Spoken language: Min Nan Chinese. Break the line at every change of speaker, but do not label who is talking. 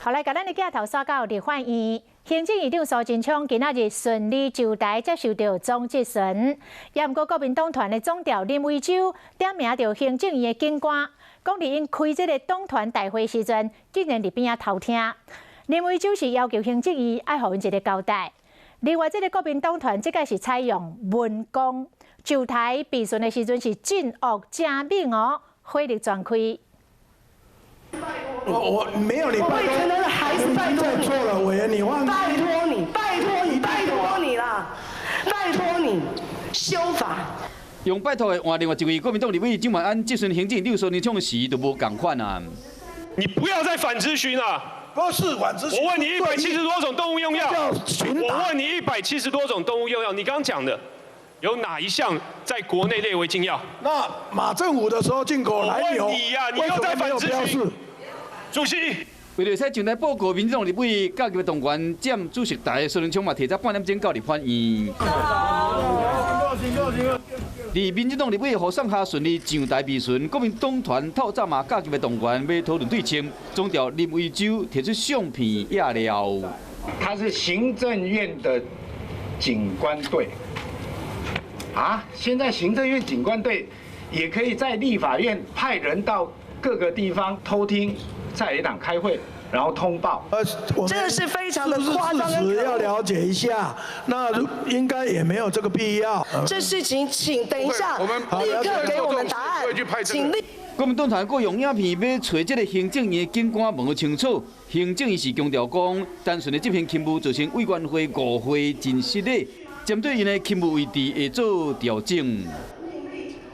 好來，共咱的鏡頭煞到立法院，行政院長蘇貞昌今仔日順利就台接受著總質詢，也毋過國民黨團的總召林為洲點名著行政院的警官，講佇𪜶開這个黨團大會時陣，竟然佇邊仔偷聽。林為洲是要求行政院愛予𪜶一个交代。另外，這个國民黨團這擺是採用文攻，就台備詢的時陣是真惡誠猛哦，火力全開。
我沒有你，
我未成年的孩子，拜託你。
錯了，委員，你忘。
拜託你，拜託你，拜託你啦，拜託你修法。
用拜託的換另外一位國民黨立委蔣萬安質詢行政院長蘇貞昌時，就無仝款啊。
你不要再反質詢啦！
不是反質詢。
我問你170多種動物用藥，我問你170多種動物用藥，你剛剛講的有哪一項在國內列為禁藥？
那馬政府的時候進口來牛，
我問你呀，你又在反質詢。主席，
為著使上台報告，民進黨立委佮入動員佔主席台，蘇貞昌嘛提早半點鐘到立法院。佇民進黨立委予送下順利上台備詢，國民黨團透早嘛加入動員欲討論對策，總召林為洲提出相片野料。
他是行政院的警官隊啊！現在行政院警官隊也可以在立法院派人到各個地方偷聽在野黨開會，然後通報。
這個是非常的誇張。
事實要了解一下，那應該也沒有這個必要。
這事情請等一下，立刻給我們答案。請立。
國民黨團閣用影片欲揣這个行政院的警官問個清楚。行政院是強調講，單純的執行勤務造成委員會誤會真失禮，針對𪜶的勤務位置會做調整。